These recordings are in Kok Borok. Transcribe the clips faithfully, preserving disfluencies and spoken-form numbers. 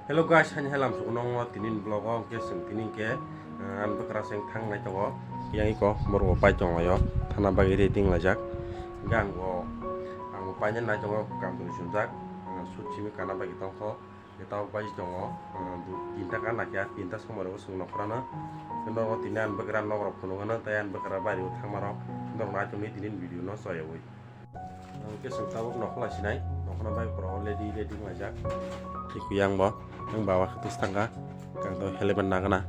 Hello guys, hani halam suku nongo tinin vlog o hwnkhe chwng tinin khe, eh, ani bwkra chwng thang nai tongo. Yang iko borok bo pai tong laio, thana bagwi ready wng laijak. Hwnkhe ang bo, ang bo paina nai tongo, kam twi sumjak, eh, sut simi kana bagwi tongkho. Hwnkhe tabuk bai tongo, eh, du-, tinta kana khe, tinta somoi rogo chwng nokhrano. Hwnkhe nogo tini ani bwkra nok rok phunukgano, tei ani bwkra bari o thangma rok, norok nai tongni tinin video no choyawi. Hwnkhe chwng tabuk nokhola sinai, nokhola bai borok ready, ready wng laijak. Tei kuyang bo, nwng baba khe tus thangkha, kang to helmet nagana.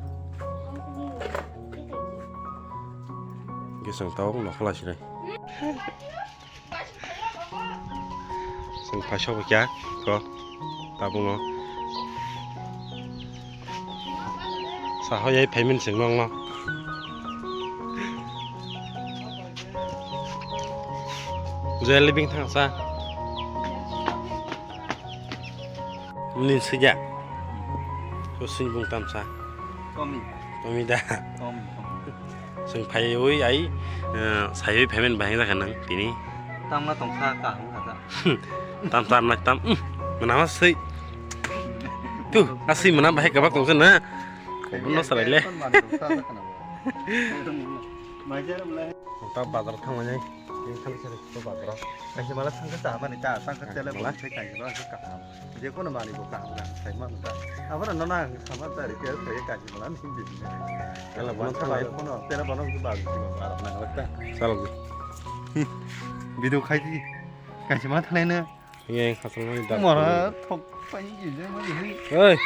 Hwnkhe chwng tabuk nokhola sinai. Chwng paisa bo kya ko tabungo. Sahoyai phaimani chwng nokno. Jai living thang sa. Ni sija. Ko sing bung tam sa. Komi. Komi da. Komi. Chwng phaiwi ai, eh, saiwi phaimani bahai jakha nang tini. Tamna tongsa kaham kha ta. Tam tam na tam, hmm, mwnama swi. Tu, aswi mwnam bahai kabak tongsa na. Bono salai le. Ta bazar thangmani. Tini thang sari to bazar. Kaisa mala thangkha ta mani ta thangkha tele mala. Bo thai kaisa mala kaham. Je kono mani bo kaham kaham sai mano ta. Abana nona sama ta ri ke sai kaisa mala ni di. Tele bono thanglai. Kono tele bono ba ba ba na ta. Chalo. Video khai di. Kaisa mala thanglai na. Nge khasal mani da. Mara thok pai di je mani. Oi.